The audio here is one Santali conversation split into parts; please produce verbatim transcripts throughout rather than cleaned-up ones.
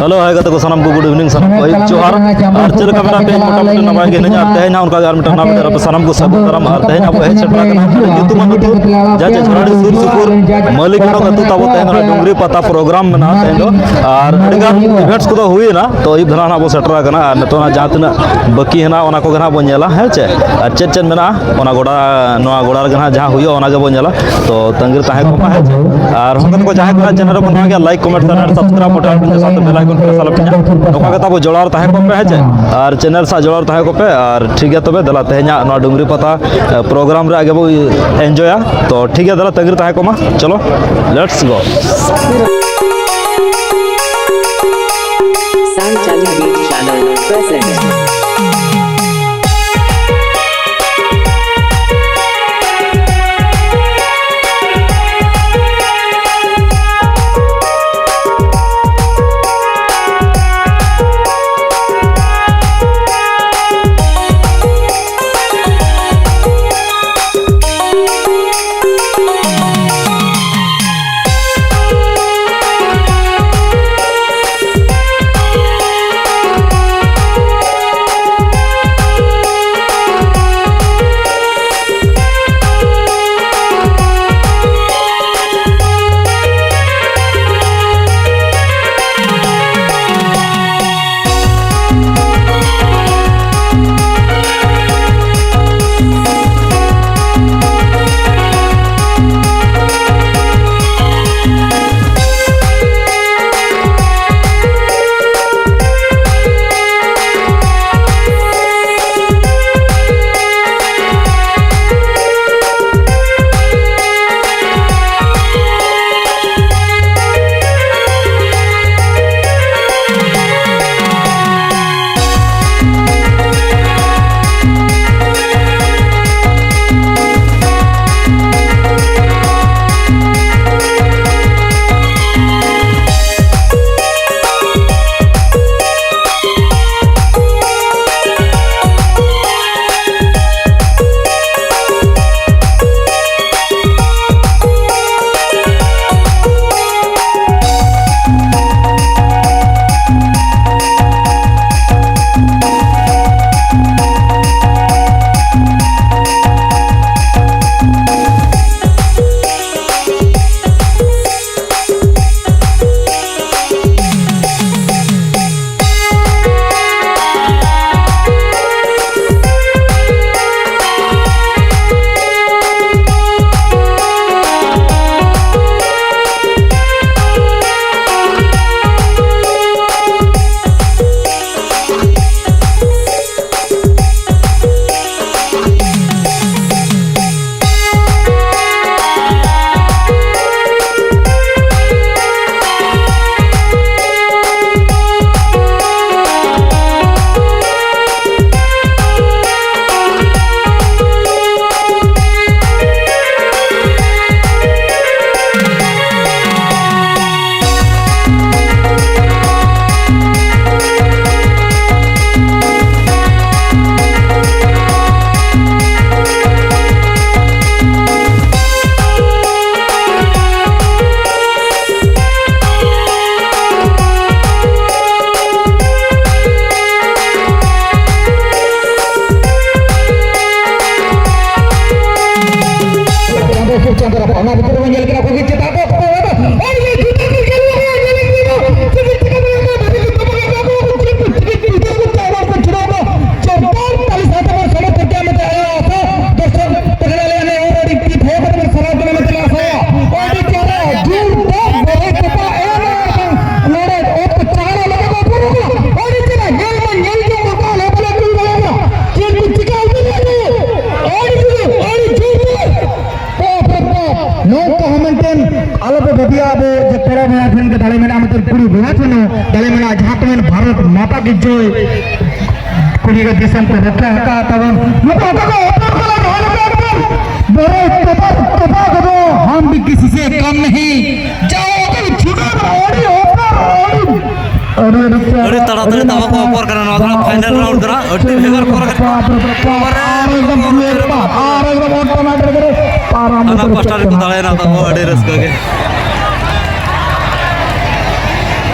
ᱦᱮᱞᱳ, ᱦᱟᱭ ᱜᱟᱛᱮ ᱠᱚ, ᱥᱟᱱᱟᱢ ᱠᱚ ᱜᱩᱰ ᱤᱵᱷᱤᱱᱤᱝ, ᱥᱟᱱᱟᱢ ᱠᱚ ᱟᱹᱭᱩᱵ ᱡᱚᱦᱟᱨ᱾ ᱟᱨ ᱪᱮᱫ ᱞᱮᱠᱟ ᱢᱮᱱᱟᱜ ᱯᱮᱭᱟ? ᱢᱚᱴᱟᱢᱩᱴᱤ ᱱᱟᱯᱟᱭ ᱜᱮ ᱦᱤᱱᱟᱹᱧᱟ᱾ ᱟᱨ ᱛᱮᱦᱮᱧ ᱦᱟᱸᱜ ᱚᱱᱠᱟ ᱜᱮ ᱟᱨ ᱢᱤᱫᱴᱟᱝ ᱱᱟᱣᱟ ᱵᱷᱤᱰᱤᱭᱳ ᱨᱮ ᱟᱯᱮ ᱥᱟᱱᱟᱢ ᱠᱚ ᱥᱟᱹᱜᱩᱱ ᱫᱟᱨᱟᱢ᱾ ᱟᱨ ᱛᱮᱦᱮᱧ ᱟᱵᱚ ᱦᱮᱡ ᱥᱮᱴᱮᱨ ᱟᱠᱟᱱᱟ ᱟᱹᱰᱤ ᱧᱩᱛᱩᱢᱟᱱ ᱟᱹᱛᱩ, ᱡᱟᱦᱟᱸ ᱪᱮ ᱡᱷᱟᱲᱟᱰᱤ ᱥᱩᱨ ᱥᱩᱯᱩᱨ ᱢᱟᱹᱞᱤᱠ ᱦᱚᱲ ᱟᱹᱛᱩ ᱛᱟᱵᱚ᱾ ᱛᱮᱦᱮᱧ ᱱᱚᱰᱮ ᱰᱩᱝᱨᱤ ᱯᱟᱛᱟ ᱯᱨᱳᱜᱨᱟᱢ ᱢᱮᱱᱟᱜᱼᱟ ᱛᱮᱦᱮᱧ ᱫᱚ᱾ ᱟᱨ ᱟᱹᱰᱤ ᱜᱟᱱ ᱤᱵᱷᱮᱱᱴᱥ ᱠᱚᱫᱚ ᱦᱩᱭᱮᱱᱟ, ᱛᱚ ᱟᱹᱭᱩᱵ ᱫᱷᱟᱨᱟ ᱦᱟᱸᱜ ᱵᱚ ᱥᱮᱴᱮᱨ ᱟᱠᱟᱱᱟ᱾ ᱟᱨ ᱱᱤᱛᱚᱜ ᱦᱟᱸᱜ ᱡᱟᱦᱟᱸ ᱛᱤᱱᱟᱹᱜ ᱵᱟᱹᱠᱤ ᱦᱮᱱᱟᱜᱼᱟ, ᱚᱱᱟ ᱠᱚᱜᱮ ᱦᱟᱸᱜ ᱵᱚ ᱧᱮᱞᱟ, ᱦᱮᱸ ᱪᱮ? ᱟᱨ ᱪᱮᱫ ᱪᱮᱫ ᱢᱮᱱᱟᱜᱼᱟ, ᱚᱱᱟ ᱜᱚᱰᱟ, ᱱᱚᱣᱟ ᱜᱚᱰᱟ ᱨᱮᱜᱮ ᱦᱟᱸᱜ ᱡᱟᱦᱟᱸ ᱦᱩᱭᱩᱜᱼᱟ, ᱚᱱᱟ ᱜᱮᱵᱚ ᱧᱮᱞᱟ᱾ ᱛᱚ ᱛᱟᱺᱜᱤ ᱨᱮ ᱛᱟᱦᱮᱸ ᱠᱚᱜ ᱢᱟ, ᱦᱮᱸ ᱪᱮ? ᱟᱨ ᱦᱚᱸ ᱠᱟᱛᱮ ᱠᱚ ᱡᱟᱦᱟᱸᱭ ᱠᱚ ᱦᱟᱸᱜ ᱪᱮᱱᱮᱞ ᱨᱮᱵᱚᱱ ᱱᱚᱣᱟ ᱜᱮ like, comment, share, subscribe button ᱟᱹᱰᱤ ᱥᱟᱶᱛᱮ ᱵᱮᱞ ᱟᱭᱠᱚᱱ ᱯᱨᱮᱥ ᱟᱞᱚ ᱯᱮ ᱧᱟᱢ᱾ ᱱᱚᱝᱠᱟ ᱜᱮ ᱛᱟᱵᱚ ᱡᱚᱲᱟᱣ ᱨᱮ ᱛᱟᱦᱮᱸ ᱠᱚᱜ ᱯᱮ, ᱦᱮᱸ ᱪᱮ? ᱟᱨ ᱪᱮᱱᱮᱞ ᱥᱟᱶ ᱡᱚᱲᱟᱣ ᱨᱮ ᱛᱟᱦᱮᱸ ᱠᱚᱜ ᱯᱮ᱾ ᱟᱨ ᱴᱷᱤᱠ ᱜᱮᱭᱟ, ᱛᱚᱵᱮ ᱫᱮᱞᱟ ᱛᱮᱦᱮᱧᱟᱜ ᱱᱚᱣᱟ ᱰᱩᱝᱨᱤ ᱯᱟᱛᱟ ᱯᱨᱳᱜᱨᱟᱢ ᱨᱮ ᱟᱜᱮ ᱵᱚ ᱮᱱᱡᱚᱭᱟ᱾ ᱛᱚ ᱴᱷᱤᱠ ᱜᱮᱭᱟ, ᱫᱮᱞᱟ ᱛᱟᱺᱜᱤ ᱨᱮ ᱛᱟᱦᱮᱸ ᱠᱚᱜ ᱢᱟ᱾ ᱪᱚᱞᱚ, let's go. Sound Challenge Channel present. ᱫᱟᱲᱮ ᱢᱮᱱᱟᱜᱼᱟ, ᱡᱟᱦᱟᱸ ᱠᱚ ᱢᱮᱱ ᱵᱷᱟᱨᱚᱛ ᱢᱟᱛᱟ ᱠᱤ ᱡᱚᱭ᱾ ᱠᱩᱲᱤ ᱜᱤᱫᱽᱨᱟᱹ ᱫᱤᱥᱚᱢ ᱠᱚ ᱨᱚᱠᱷᱟ ᱟᱠᱟᱫ ᱛᱟᱵᱚᱱ᱾ ᱱᱩᱠᱩ ᱚᱠᱟ ᱠᱚ ᱚᱯᱚᱨ ᱠᱚ ᱞᱟᱜᱟᱣ ᱞᱮᱠᱟ ᱮᱠᱫᱚᱢ ᱵᱚᱨᱚ ᱛᱚᱯᱟ ᱛᱚᱯᱟ ᱠᱚᱫᱚ ᱦᱟᱢ ᱵᱤ ᱠᱤᱥᱤ ᱥᱮ ᱠᱟᱢ ᱱᱟᱦᱤ᱾ ᱡᱟᱣ ᱠᱚ ᱪᱷᱩᱴᱟᱹᱣ ᱠᱟᱱᱟ, ᱟᱹᱰᱤ ᱚᱯᱚᱨ, ᱟᱹᱰᱤ, ᱟᱹᱰᱤ ᱨᱟᱹᱥᱠᱟᱹ, ᱟᱹᱰᱤ ᱛᱟᱲᱟᱛᱟᱲᱤ ᱛᱟᱵᱚ ᱠᱚ ᱚᱯᱚᱨ ᱠᱟᱱᱟ᱾ ᱱᱚᱣᱟ ᱫᱚ ᱯᱷᱟᱭᱱᱮᱞ ᱨᱟᱣᱩᱱᱰ ᱠᱟᱱᱟ᱾ ᱟᱹᱰᱤ ᱵᱷᱮᱜᱟᱨ ᱠᱚᱨᱮ ᱠᱟᱱᱟ᱾ ᱟᱨ ᱮᱠᱫᱚᱢ ᱟᱨ ᱮᱠᱫᱚᱢ ᱚᱴᱳᱢᱮᱴᱤᱠ ᱨᱮ ᱯᱟᱨᱚᱢ ᱦᱟᱱᱟ ᱯᱟᱥᱴᱟ ᱨᱮᱠᱚ ᱫᱟᱲᱮᱭᱮᱱᱟ ᱛᱟᱵᱚ, ᱟᱹᱰᱤ ᱨᱟᱹᱥᱠᱟᱹ ᱜᱮ᱾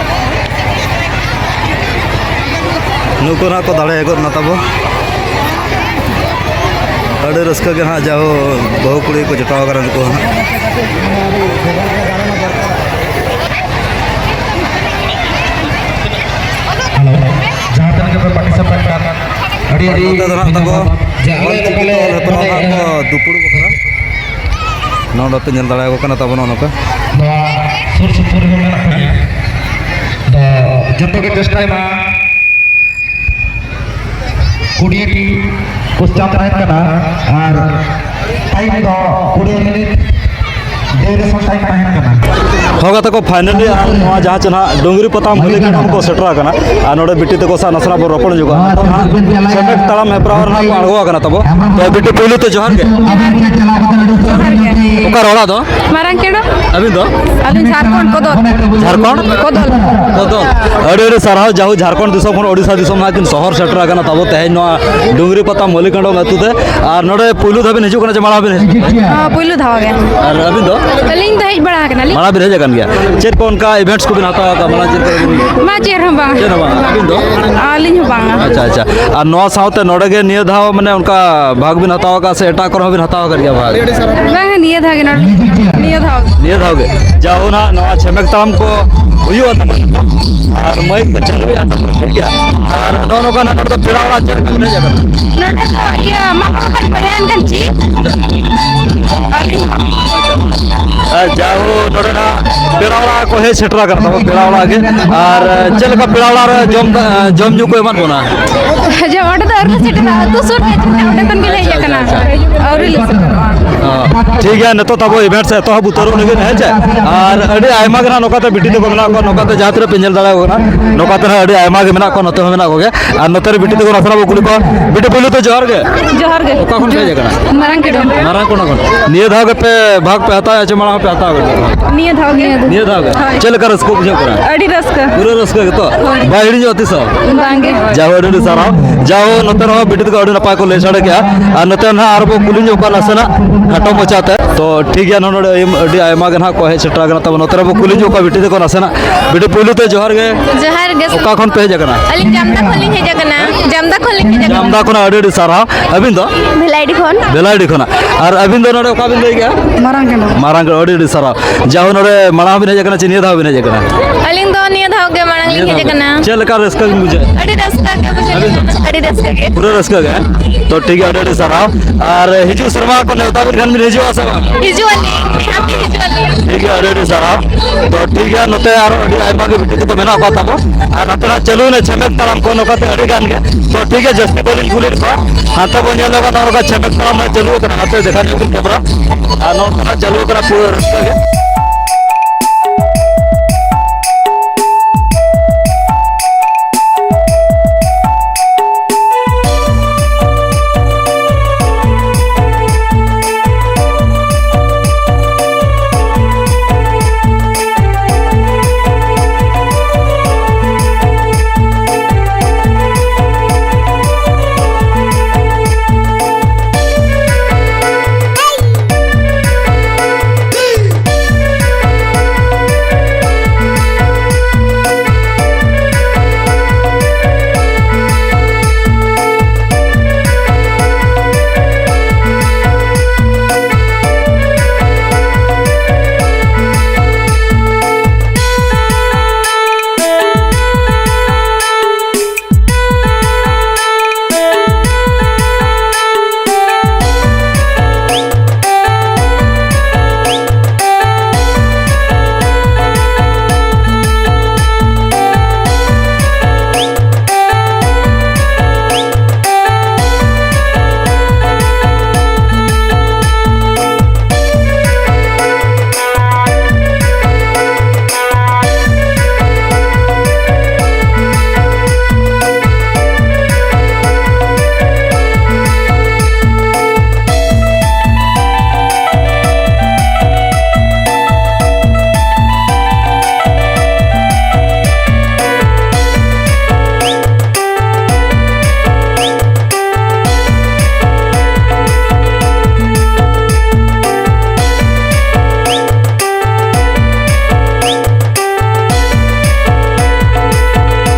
ᱱᱩᱠᱩ ᱱᱟᱦᱟᱜ ᱠᱚ ᱫᱟᱲᱮ ᱜᱚᱫ ᱱᱟ ᱛᱟᱵᱚ᱾ ᱟᱹᱰᱤ ᱨᱟᱹᱥᱠᱟᱹ ᱜᱮ ᱱᱟᱦᱟᱜ ᱡᱟᱣ ᱵᱟᱹᱦᱩ ᱠᱩᱲᱤ ᱠᱚ ᱡᱚᱴᱟᱣ ᱟᱠᱟᱱᱟ ᱱᱩᱠᱩ ᱦᱚᱸ ᱱᱟᱦᱟᱜ᱾ ᱦᱮᱞᱳ, ᱡᱟᱦᱟᱸ ᱛᱤᱱᱟᱹᱜ ᱜᱮᱯᱮ ᱯᱟᱨᱴᱤᱥᱤᱯᱮᱴ ᱠᱟᱱ, ᱟᱹᱰᱤ ᱟᱹᱰᱤ ᱱᱚᱛᱮ ᱫᱚ ᱱᱟᱦᱟᱜ ᱛᱟᱠᱚ ᱫᱷᱤᱱᱟᱹᱱᱵᱟᱫᱽ᱾ ᱡᱮ ᱟᱞᱮ ᱚᱞ ᱪᱤᱠᱤ ᱱᱚᱰᱮ ᱛᱮ ᱚᱞ ᱦᱮᱯᱨᱟᱣ ᱱᱚᱰᱮ ᱱᱟᱦᱟᱜ ᱠᱚ ᱫᱩᱯᱲᱩᱵ ᱟᱠᱟᱱᱟ᱾ ᱱᱚᱰᱮ ᱯᱮ ᱧᱮᱞ ᱫᱟᱲᱮᱭᱟᱠᱚ ᱠᱟᱱᱟ ᱛᱟᱵᱚ ᱱᱚᱜᱼᱚ ᱱᱚᱝᱠᱟ᱾ ᱱᱚᱣᱟ ᱥᱩᱨ ᱥᱩᱯᱩᱨ ᱨᱮᱜᱮ ᱢᱮᱱᱟᱜ ᱛᱟᱞᱮᱭᱟ᱾ ᱛᱚ ᱡᱚᱛᱚ ᱜᱮ ᱪᱮᱥᱴᱟᱭ ᱢᱟ᱾ ᱠᱩᱲᱤ ᱴᱤ ᱠᱚ ᱥᱴᱟᱢ ᱛᱟᱦᱮᱱ ᱠᱟᱱᱟ ᱟᱨ ᱴᱟᱭᱤᱢ ᱫᱚ ᱠᱩᱲᱤ ᱢᱤᱱᱤᱴ ᱰᱤᱭᱩᱨᱮᱥᱚᱱ ᱴᱟᱭᱤᱢ ᱛᱟᱦᱮᱱ ᱠᱟᱱᱟ᱾ ᱦᱚᱸ ᱜᱟᱛᱮ ᱠᱚ, ᱯᱷᱟᱭᱱᱟᱞᱤ ᱟᱨ ᱱᱚᱣᱟ ᱡᱟᱦᱟᱸ ᱪᱮ ᱱᱟᱦᱟᱜ ᱰᱩᱝᱜᱽᱨᱤ ᱯᱟᱛᱟᱢ ᱦᱚᱞᱤ ᱠᱷᱚᱱ ᱠᱚ ᱥᱮᱴᱮᱨ ᱟᱠᱟᱱᱟ ᱟᱨ ᱱᱚᱰᱮ ᱵᱤᱴᱤ ᱛᱟᱠᱚ ᱥᱟᱶ ᱱᱟᱥᱮᱱᱟᱜ ᱵᱚᱱ ᱨᱚᱯᱚᱲ ᱧᱚᱜᱚᱜᱼᱟ᱾ ᱱᱤᱛᱚᱜ ᱱᱟᱦᱟᱜ ᱥᱮᱢᱮᱫ ᱛᱟᱲᱟᱢ ᱦᱮᱯᱨᱟᱣ ᱨᱮ ᱱᱟᱦᱟᱜ ᱠᱚ ᱟᱬᱜᱚ ᱟᱠᱟᱱᱟ ᱛᱟᱵᱚ᱾ ᱛᱚ ᱵᱤᱴᱤ, ᱯᱩᱭᱞᱩ ᱛᱮ ᱡᱚᱦᱟᱨ ᱜᱮ᱾ ᱡᱚᱦᱟᱨ ᱜᱮ᱾ ᱚᱠᱟ ᱨᱮ ᱚᱲᱟᱜ ᱫᱚ? ᱢᱟᱨᱟᱝ ᱠᱮᱲᱚ᱾ ᱟᱹᱵᱤᱱ ᱫᱚ? ᱟᱹᱞᱤᱧ ᱡᱷᱟᱲᱠᱷᱚᱸᱰ ᱠᱚᱫᱚᱞ᱾ ᱡᱷᱟᱲᱠᱷᱚᱸᱰ? ᱠᱚᱫᱚᱞ᱾ ᱠᱚᱫᱚᱞ᱾ ᱟᱹᱰᱤ ᱟᱹᱰᱤ ᱥᱟᱨᱦᱟᱣ, ᱡᱟᱦᱳ ᱡᱷᱟᱲᱠᱷᱚᱸᱰ ᱫᱤᱥᱚᱢ ᱠᱷᱚᱱ ᱳᱰᱤᱥᱟ ᱫᱤᱥᱚᱢ ᱱᱟᱦᱟᱜ ᱠᱤᱱ ᱥᱚᱦᱚᱨ ᱥᱮᱴᱮᱨ ᱟᱠᱟᱱᱟ ᱛᱟᱵᱚ ᱛᱮᱦᱮᱧ ᱱᱚᱣᱟ ᱰᱩᱝᱜᱽᱨᱤ ᱯᱟᱛᱟ ᱢᱚᱞᱤᱠᱟᱱᱰᱚᱢ ᱟᱹᱛᱩ ᱛᱮ᱾ ᱟᱨ ᱱᱚᱰᱮ ᱯᱩᱭᱞᱩ ᱫᱷᱟᱣ ᱵᱤᱱ ᱦᱤᱡᱩᱜ ᱠᱟᱱᱟ ᱪᱮ ᱢᱟᱲᱟᱝ ᱵᱤᱱ ᱦᱮᱡ? ᱦᱚᱸ, ᱯᱩᱭᱞᱩ ᱫᱷᱟᱣ ᱜᱮ᱾ ᱟᱨ ᱟᱹᱵᱤᱱ ᱫᱚ? ᱟᱹᱞᱤᱧ ᱫᱚ ᱦᱮᱡ ᱵᱟᱲᱟ ᱟᱠᱟᱱᱟᱞᱤᱧ᱾ ᱢᱟᱲᱟᱝ ᱵᱤᱱ ᱦᱮᱡ ᱟᱠᱟᱱ ᱜᱮᱭᱟ᱾ ᱪᱮᱫ ᱠᱚ ᱚᱱᱠᱟ ᱤᱵᱷᱮᱱᱴᱥ ᱠᱚᱵᱤᱱ ᱦᱟᱛᱟᱣ ᱟᱠᱟᱫ? ᱢᱟᱲᱟᱝ ᱪᱮᱫ ᱠᱚ ᱵᱤᱱ? ᱢᱟ ᱪᱮᱫ ᱦᱚᱸ ᱵᱟᱝ᱾ ᱪᱮᱫ ᱦᱚᱸ ᱵᱟᱝ᱾ ᱟᱹᱵᱤᱱ ᱫᱚ? ᱟᱹᱞᱤᱧ ᱦᱚᱸ ᱵᱟᱝᱟ᱾ ᱟᱪᱪᱷᱟ, ᱟᱪᱪᱷᱟ᱾ ᱟᱨ ᱱᱚᱣᱟ ᱥᱟᱶᱛᱮ ᱱᱚᱰᱮ ᱜᱮ ᱱᱤᱭᱟᱹ ᱫᱷᱟᱣ ᱢᱟᱱᱮ ᱚᱱᱠᱟ ᱵᱷᱟᱜᱽ ᱵᱤᱱ ᱦᱟᱛᱟᱣ ᱟᱠᱟᱫ ᱥᱮ ᱮᱴᱟᱜ ᱠᱚᱨᱮ ᱦᱚᱸ ᱵᱤᱱ ᱦᱟᱛᱟᱣ ᱟᱠᱟᱫ ᱜᱮᱭᱟ ᱵᱷᱟᱜᱽ? ᱵᱟᱝᱟ, ᱱᱤᱭᱟᱹ ᱫᱷᱟᱣ ᱜᱮ ᱱᱚᱰᱮ᱾ ᱱᱤᱭᱟᱹ ᱫᱷᱟᱣ ᱜᱮ᱾ ᱱᱤᱭᱟᱹ ᱫᱷᱟᱣ ᱜᱮ᱾ ᱡᱟᱣ ᱱᱟᱦᱟᱜ ᱱᱚᱣᱟ ᱪᱷᱮᱢᱮᱠ ᱛᱟᱲᱟᱢ ᱠᱚ ᱦᱩᱭᱩᱜᱼᱟ ᱛᱟᱵᱚᱱ᱾ ᱟᱨ ᱢᱟᱹᱭᱤᱠ ᱠᱚ ᱪᱟᱹᱞᱩᱭᱟ ᱛᱟᱵᱚᱱ, ᱴᱷᱤᱠ ᱜᱮᱭᱟ? ᱟᱨ ᱱᱚᱜᱼᱚ ᱱᱚᱝᱠᱟ ᱱᱟᱜ ᱱᱚᱰᱮ ᱫᱚ ᱯᱮᱲᱟ ᱚᱲᱟᱜ ᱪᱮᱫ ᱠᱚ ᱞᱟᱹᱭ ᱟᱠᱟᱫᱟ? ᱱᱚᱰᱮ ᱫᱚ ᱤᱭᱟᱹ ᱢᱟᱢᱟ ᱚᱲᱟᱜ ᱠᱷᱚᱱ ᱠᱚ ᱦᱮᱡ ᱮᱱ ᱠᱷᱟᱱ ᱪᱮᱫ? ᱟᱹᱞᱤᱧ ᱟᱨ ᱡᱟᱦᱳ ᱱᱚᱰᱮ ᱱᱟᱜ ᱯᱮᱲᱟ ᱚᱲᱟᱜ ᱠᱚ ᱦᱮᱡ ᱥᱮᱴᱮᱨ ᱟᱠᱟᱱᱟ ᱛᱟᱵᱚ, ᱯᱮᱲᱟ ᱚᱲᱟᱜ ᱜᱮ᱾ ᱟᱨ ᱪᱮᱫ ᱞᱮᱠᱟ ᱯᱮᱲᱟ ᱚᱲᱟᱜ ᱨᱮ ᱡᱚᱢ, ᱡᱚᱢ ᱧᱩ ᱠᱚ ᱮᱢᱟᱫ ᱵᱚᱱᱟ? ᱡᱚᱢ ᱚᱸᱰᱮ ᱫᱚ ᱟᱹᱣᱨᱤ ᱞᱮ ᱥᱮᱴᱮᱨᱟ, ᱟᱹᱛᱩ ᱥᱩᱨ ᱨᱮ ᱚᱸᱰᱮ ᱠᱷᱚᱱ ᱜᱮᱞᱮ ᱦᱮᱡ ᱟᱠᱟᱱᱟ᱾ ᱟᱹᱣᱨᱤ ᱞᱮ ᱥᱮᱴᱮᱨᱚᱜᱼᱟ᱾ ᱴᱷᱤᱠ ᱜᱮᱭᱟ, ᱱᱤᱛᱚᱜ ᱛᱟᱵᱚ event ᱥᱮ ᱮᱛᱚᱦᱚᱵ ᱩᱛᱟᱹᱨᱚᱜ ᱞᱟᱹᱜᱤᱫ, ᱦᱮᱸ ᱪᱮ? ᱟᱨ ᱟᱹᱰᱤ ᱟᱭᱢᱟ ᱜᱮ ᱱᱟᱦᱟᱜ ᱱᱚᱝᱠᱟᱛᱮ ᱵᱤᱴᱤ ᱛᱟᱠᱚ ᱢᱮᱱᱟᱜ ᱠᱚᱣᱟ, ᱱᱚᱝᱠᱟᱛᱮ ᱡᱟᱦᱟᱸ ᱛᱤᱱᱟᱹᱜ ᱯᱮ ᱧᱮᱞ ᱫᱟᱲᱮᱭᱟᱠᱚ ᱠᱟᱱᱟ, ᱱᱚᱝᱠᱟᱛᱮ ᱱᱟᱦᱟᱜ ᱟᱹᱰᱤ ᱟᱭᱢᱟ ᱜᱮ ᱢᱮᱱᱟᱜ ᱠᱚᱣᱟ, ᱱᱚᱛᱮ ᱦᱚᱸ ᱢᱮᱱᱟᱜ ᱠᱚᱜᱮ᱾ ᱟᱨ ᱱᱚᱛᱮ ᱨᱮ ᱵᱤᱴᱤ ᱛᱟᱠᱚ ᱱᱟᱥᱮᱱᱟᱜ ᱵᱚ ᱠᱩᱞᱤ ᱠᱚᱣᱟ᱾ ᱵᱤᱴᱤ, ᱯᱩᱭᱞᱩ ᱛᱮ ᱡᱚᱦᱟᱨ ᱜᱮ᱾ ᱡᱚᱦᱟᱨ ᱜᱮ᱾ ᱚᱠᱟ ᱠᱷᱚᱱ ᱯᱮ ᱦᱮᱡ ᱟᱠᱟᱱᱟ? ᱢᱟᱨᱟᱝ ᱠᱮᱰᱚᱢ᱾ ᱢᱟᱨᱟᱝ ᱠᱚᱲᱟ ᱠᱷᱚᱱ᱾ ᱱᱤᱭᱟᱹ ᱫᱷᱟᱣ ᱜᱮᱯᱮ ᱵᱷᱟᱜᱽ ᱯᱮ ᱦᱟᱛᱟᱣ ᱮᱫᱟ ᱪᱮ ᱢᱟᱲᱟᱝ ᱦᱚᱸᱯᱮ ᱦᱟᱛᱟᱣ ᱟᱠᱟᱫᱟ? ᱱᱤᱭᱟᱹ ᱫᱷᱟᱣ ᱜᱮ᱾ ᱱᱤᱭᱟᱹ ᱫᱷᱟᱣ ᱜᱮ? ᱦᱳᱭ᱾ ᱪᱮᱫ ᱞᱮᱠᱟ ᱨᱟᱹᱥᱠᱟᱹ ᱵᱩᱡᱷᱟᱹᱜ ᱠᱟᱱᱟ? ᱟᱹᱰᱤ ᱨᱟᱹᱥᱠᱟᱹ᱾ ᱯᱩᱨᱟᱹ ᱨᱟᱹᱥᱠᱟᱹ ᱜᱮᱛᱚ? ᱦᱳᱭ᱾ ᱵᱟᱭ ᱦᱤᱲᱤᱧᱚᱜᱼᱟ ᱛᱤᱥ ᱦᱚᱸ? ᱵᱟᱝ ᱜᱮ᱾ ᱡᱟᱭᱦᱳᱠ, ᱟᱹᱰᱤ ᱟᱹᱰᱤ ᱥᱟᱨᱦᱟᱣ᱾ ᱡᱟᱭᱦᱳᱠ, ᱱᱚᱛᱮ ᱨᱮᱦᱚᱸ ᱵᱤᱴᱤ ᱛᱟᱠᱚ ᱟᱹᱰᱤ ᱱᱟᱯᱟᱭ ᱠᱚ ᱞᱟᱹᱭ ᱥᱟᱰᱮ ᱠᱮᱜᱼᱟ᱾ ᱟᱨ ᱱᱚᱛᱮ ᱱᱟᱦᱟᱜ ᱟᱨ ᱵᱚ ᱠᱩᱞᱤ ᱧᱚᱜ ᱠᱚᱣᱟ ᱱᱟᱥᱮᱱᱟᱜ ᱠᱷᱟᱴᱚ ᱢᱟᱪᱷᱟ ᱛᱮ᱾ ᱛᱚ ᱴᱷᱤᱠ ᱜᱮᱭᱟ, ᱱᱚᱰᱮ ᱟᱹᱰᱤ ᱟᱭᱢᱟ ᱜᱮ ᱱᱟᱦᱟᱜ ᱠᱚ ᱦᱮᱡ ᱥᱮᱴᱮᱨ ᱟᱠᱟᱱᱟ᱾ ᱛᱚᱵᱮ ᱱᱚᱛᱮ ᱨᱮᱵᱚ ᱠᱩᱞᱤ ᱧᱚᱜ ᱠᱚᱣᱟ ᱵᱤᱴᱤ ᱛᱟᱠᱚ ᱱᱟᱥᱮᱱᱟᱜ᱾ ᱵᱤᱴᱤ, ᱯᱩᱭᱞᱩ ᱛᱮ ᱡᱚᱦᱟᱨ ᱜᱮ᱾ ᱡᱚᱦᱟᱨ ᱜᱮ᱾ ᱚᱠᱟ ᱠᱷᱚᱱ ᱯᱮ ᱦᱮᱡ ᱟᱠᱟᱱᱟ? ᱟᱹᱞᱤᱧ ᱡᱟᱢᱫᱟ ᱠᱷᱚᱱ ᱞᱤᱧ ᱦᱮᱡ ᱟᱠᱟᱱᱟ᱾ ᱡᱟᱢᱫᱟ ᱠᱷᱚᱱ ᱞᱤᱧ ᱦᱮᱡ ᱟᱠᱟᱱᱟ᱾ ᱡᱟᱢᱫᱟ ᱠᱷᱚᱱᱟᱜ ᱟᱹᱰᱤ ᱟᱹᱰᱤ ᱥᱟᱨᱦᱟᱣ᱾ ᱟᱹᱵᱤᱱ ᱫᱚ? ᱵᱷᱮᱞᱟᱭᱰᱤ ᱠᱷᱚᱱ᱾ ᱵᱷᱮᱞᱟᱭᱰᱤ ᱠᱷᱚᱱᱟᱜ᱾ ᱟᱨ ᱟᱹᱵᱤᱱ ᱫᱚ ᱱᱚᱰᱮ ᱚᱠᱟ ᱵᱤᱱ ᱞᱟᱹᱭ ᱠᱮᱜᱼᱟ? ᱢᱟᱨᱟᱝ ᱠᱮᱰᱚᱢ᱾ ᱢᱟᱨᱟᱝ ᱠᱮᱰᱚᱢ, ᱟᱹᱰᱤ ᱟᱹᱰᱤ ᱥᱟᱨᱦᱟᱣ᱾ ᱡᱟᱦᱳ, ᱱᱚᱰᱮ ᱢᱟᱲᱟᱝ ᱦᱚᱸᱵᱤᱱ ᱦᱮᱡ ᱟᱠᱟᱱᱟ ᱪᱮ ᱱᱤᱭᱟᱹ ᱫᱷᱟᱣ ᱵᱤᱱ ᱦᱮᱡ ᱟᱠᱟᱱᱟ? ᱟᱹᱞᱤᱧ ᱫᱚ ᱱᱤᱭᱟᱹ ᱫᱷᱟᱣ ᱜᱮ ᱢᱟᱲᱟᱝ ᱞᱤᱧ ᱱᱤᱭᱟᱹ ᱦᱮᱡ ᱫᱷᱟᱣ ᱜᱮ᱾ ᱟᱠᱟᱱᱟ᱾ ᱪᱮᱫ ᱞᱮᱠᱟ ᱨᱟᱹᱥᱠᱟᱹ ᱵᱤᱱ ᱵᱩᱡᱷᱟᱹᱣᱮᱫᱼᱟ? ᱟᱹᱰᱤ ᱨᱟᱹᱥᱠᱟᱹ ᱜᱮ ᱵᱩᱡᱷᱟᱹᱜ ᱟᱹᱵᱤᱱ ᱫᱚ? ᱠᱟᱱᱟ᱾ ᱟᱹᱰᱤ ᱨᱟᱹᱥᱠᱟᱹ ᱜᱮ᱾ ᱯᱩᱨᱟᱹ ᱨᱟᱹᱥᱠᱟᱹ ᱜᱮ? ᱛᱚ ᱴᱷᱤᱠ ᱜᱮᱭᱟ, ᱟᱹᱰᱤ ᱟᱹᱰᱤ ᱥᱟᱨᱦᱟᱣ᱾ ᱟᱨ ᱦᱤᱡᱩᱜ ᱥᱮᱨᱢᱟ ᱠᱚ ᱱᱮᱣᱛᱟ ᱵᱤᱱ ᱠᱷᱟᱱ ᱵᱤᱱ ᱦᱤᱡᱩᱜᱼᱟ ᱥᱮ ᱵᱟᱝ? ᱦᱤᱡᱩᱜ ᱟᱹᱞᱤᱧ, ᱦᱟᱯᱮ ᱦᱤᱡᱩᱜ ᱟᱹᱞᱤᱧ᱾ ᱴᱷᱤᱠ ᱜᱮᱭᱟ, ᱟᱹᱰᱤ ᱟᱹᱰᱤ ᱥᱟᱨᱦᱟᱣ᱾ ᱛᱚ ᱴᱷᱤᱠ ᱜᱮᱭᱟ, ᱱᱚᱛᱮ ᱟᱨᱚ ᱟᱹᱰᱤ ᱟᱭᱢᱟ ᱜᱮ ᱵᱤᱴᱤ ᱠᱚᱫᱚ ᱢᱮᱱᱟᱜ ᱠᱚᱣᱟ ᱛᱟᱵᱚ᱾ ᱟᱨ ᱱᱚᱛᱮ ᱱᱟᱜ ᱪᱟᱹᱞᱩᱭᱮᱱᱟ ᱪᱷᱮᱢᱮᱠ ᱛᱟᱲᱟᱢ ᱠᱚ, ᱱᱚᱝᱠᱟᱛᱮ ᱟᱹᱰᱤ ᱜᱟᱱ ᱜᱮ᱾ ᱛᱚ ᱴᱷᱤᱠ ᱜᱮᱭᱟ, ᱡᱟᱹᱥᱛᱤ ᱵᱟᱹᱞᱤᱧ ᱠᱩᱞᱤᱭᱮᱫ ᱠᱚᱣᱟ᱾ ᱦᱟᱱᱛᱮ ᱵᱚᱱ ᱧᱮᱞ ᱞᱮᱠᱷᱟᱱ ᱱᱚᱜᱼᱚ ᱱᱚᱝᱠᱟ ᱪᱷᱮᱢᱮᱠ ᱛᱟᱲᱟᱢ ᱱᱟᱜ ᱪᱟᱹᱞᱩ ᱟᱠᱟᱱᱟ, ᱦᱟᱱᱛᱮ ᱫᱮᱠᱷᱟ ᱧᱚᱜ ᱵᱤᱱ ᱠᱮᱢᱨᱟ᱾ ᱟᱨ ᱱᱚᱝᱠᱟ ᱱᱟᱜ ᱪᱟᱹᱞᱩ ᱟᱠᱟᱱᱟ ᱯᱩᱨᱟᱹ ᱨᱟᱹᱥᱠᱟᱹ ᱜᱮ᱾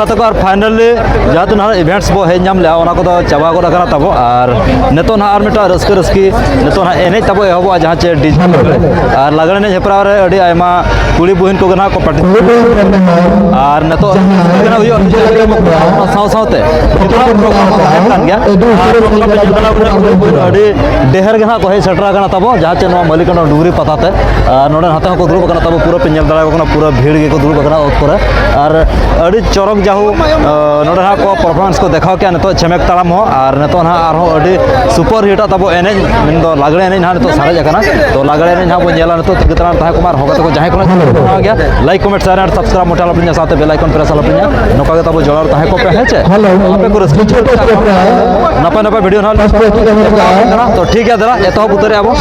ᱛᱟᱠᱚ ᱟᱨ finally ᱡᱟᱦᱟᱸ ᱛᱤᱱᱟᱹᱜ events ᱵᱚ ᱦᱮᱡ ᱧᱟᱢ ᱞᱮᱜᱼᱟ, ᱚᱱᱟ ᱠᱚᱫᱚ ᱪᱟᱵᱟ ᱜᱚᱫ ᱟᱠᱟᱱᱟ ᱛᱟᱵᱚ᱾ ᱟᱨ ᱱᱤᱛᱚᱜ ᱱᱟᱦᱟᱜ ᱟᱨ ᱢᱤᱫᱴᱟᱝ ᱨᱟᱹᱥᱠᱟᱹ ᱨᱟᱹᱥᱠᱤ ᱱᱤᱛᱚᱜ ᱱᱟᱦᱟᱜ ᱮᱱᱮᱡ ᱛᱟᱵᱚ ᱮᱦᱚᱵᱚᱜᱼᱟ, ᱡᱟᱦᱟᱸ ᱪᱮ DJ ᱞᱟᱜᱽᱲᱮ᱾ ᱟᱨ ᱞᱟᱜᱽᱲᱮ ᱮᱱᱮᱡ ᱦᱮᱯᱨᱟᱣ ᱨᱮ ᱟᱹᱰᱤ ᱟᱭᱢᱟ ᱠᱩᱲᱤ ᱵᱚᱦᱤᱱ ᱠᱚᱜᱮ ᱱᱟᱦᱟᱜ ᱠᱚ participate᱾ ᱟᱨ ᱱᱤᱛᱚᱜ ᱨᱟᱹᱥᱠᱟᱹ ᱠᱟᱱᱟ ᱦᱩᱭᱩᱜᱼᱟ, ᱚᱱᱟ ᱥᱟᱶ ᱥᱟᱶᱛᱮ program ᱠᱚ ᱛᱟᱦᱮᱱ ᱠᱟᱱ ᱜᱮᱭᱟ᱾ ᱟᱨ program ᱯᱮ ᱧᱮᱞ ᱫᱟᱲᱮᱭᱟᱜ ᱠᱟᱱᱟ, ᱠᱩᱲᱤ ᱵᱚᱦᱤᱱ ᱟᱹᱰᱤ ᱰᱷᱮᱨ ᱜᱮ ᱱᱟᱦᱟᱜ ᱠᱚ ᱦᱮᱡ ᱥᱮᱴᱮᱨ ᱟᱠᱟᱱᱟ ᱛᱟᱵᱚ, ᱡᱟᱦᱟᱸ ᱪᱮ ᱱᱚᱣᱟ ᱢᱟᱹᱞᱤᱠᱟᱱᱰᱟ ᱰᱩᱝᱨᱤ ᱯᱟᱛᱟ ᱛᱮ᱾ ᱟᱨ ᱱᱚᱰᱮ ᱱᱟᱛᱮ ᱦᱚᱸᱠᱚ ᱫᱩᱲᱩᱵ ᱟᱠᱟᱱᱟ ᱛᱟᱵᱚ, ᱯᱩᱨᱟᱹ ᱯᱮ ᱧᱮᱞ ᱫᱟᱲᱮᱭᱟᱠᱚ ᱠᱟᱱᱟ, ᱯᱩᱨᱟᱹ ᱵᱷᱤᱲ ᱜᱮᱠᱚ ᱫᱩᱲᱩᱵ ᱟᱠᱟᱱᱟ ᱚᱛ ᱠᱚᱨᱮ᱾ ᱟᱨ ᱟᱹᱰᱤ ᱪᱚᱨᱚᱠ ᱡᱟᱦᱳ, ᱟᱸ, ᱱᱚᱰᱮ ᱦᱟᱸᱜ ᱠᱚ performance ᱠᱚ ᱫᱮᱠᱷᱟᱣ ᱠᱮᱜᱼᱟ ᱱᱤᱛᱚᱜ ᱪᱷᱮᱢᱮᱠ ᱛᱟᱲᱟᱢ ᱦᱚᱸ᱾ ᱟᱨ ᱱᱤᱛᱚᱜ ᱱᱟᱦᱟᱜ ᱟᱨᱦᱚᱸ ᱟᱹᱰᱤ super hit ᱟᱜ ᱛᱟᱵᱚ ᱮᱱᱮᱡ, ᱢᱮᱱᱫᱚ ᱞᱟᱜᱽᱲᱮ ᱮᱱᱮᱡ ᱱᱟᱦᱟᱜ ᱱᱤᱛᱚᱜ ᱥᱟᱨᱮᱡ ᱟᱠᱟᱱᱟ᱾ ᱛᱚ ᱞᱟᱜᱽᱲᱮ ᱮᱱᱮᱡ ᱱᱟᱦᱟᱜ ᱵᱚᱱ ᱧᱮᱞᱟ ᱱᱤᱛᱚᱜ, ᱛᱟᱹᱜᱤ ᱛᱟᱲᱟᱢ ᱛᱟᱦᱮᱸ ᱠᱚᱜ ᱢᱟ, ᱟᱨ ᱦᱚᱸ ᱜᱟᱛᱮ ᱠᱚ ᱡᱟᱦᱟᱸᱭ ᱠᱚ ᱱᱟᱦᱟᱜ ᱠᱚ ᱵᱮᱱᱟᱣ ᱜᱮᱭᱟ, like, comment, share and subscribe ᱢᱚᱴᱟ ᱟᱞᱚᱯᱮ ᱦᱤᱲᱤᱧᱟ, ᱥᱟᱶᱛᱮ bell icon press ᱟᱞᱚᱯᱮ ᱦᱤᱲᱤᱧᱟ᱾ ᱱᱚᱝᱠᱟ ᱜᱮ ᱛᱟᱵᱚ ᱡᱚᱲᱟᱣ ᱨᱮ ᱛᱟᱦᱮᱸ ᱠᱚᱜ ᱯᱮ, ᱦᱮᱸ ᱪᱮ? ᱦᱮᱞᱳ, ᱟᱯᱮ ᱠᱚ ᱨᱟᱹᱥᱠᱟᱹ ᱦᱚᱪᱚ ᱞᱮᱠᱟ ᱱᱟᱯᱟᱭ ᱱᱟᱯᱟᱭ video ᱱᱟᱦᱟᱜ ᱞᱮ ᱠᱟᱱᱟ᱾ ᱛᱚ ᱴᱷᱤᱠ ᱜᱮᱭᱟ, ᱫᱮᱞᱟ ᱮᱛᱚᱦᱚᱵ ᱩᱛᱟᱹᱨᱮᱜᱼᱟ ᱵᱚ᱾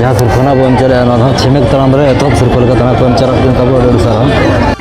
ᱡᱟᱦᱟᱸ ᱥᱩᱨ ᱠᱷᱚᱱᱟᱜ ᱵᱚᱱ ᱪᱟᱞᱟᱜᱼᱟ, ᱱᱚᱣᱟ ᱫᱚ ᱪᱷᱤᱢᱮᱠ ᱛᱟᱲᱟᱢ ᱨᱮ ᱮᱛᱚᱦᱚᱵ ᱥᱩᱨ ᱠᱷᱚᱱ ᱞᱮᱠᱟ ᱛᱟᱲᱟᱢ ᱠᱚ ᱮᱢ ᱪᱟᱞᱟᱜ ᱠᱟᱱ ᱛᱟᱵᱚᱱᱟ, ᱟᱹᱰᱤ ᱟᱹᱰᱤ ᱥᱟᱨᱦᱟᱣ᱾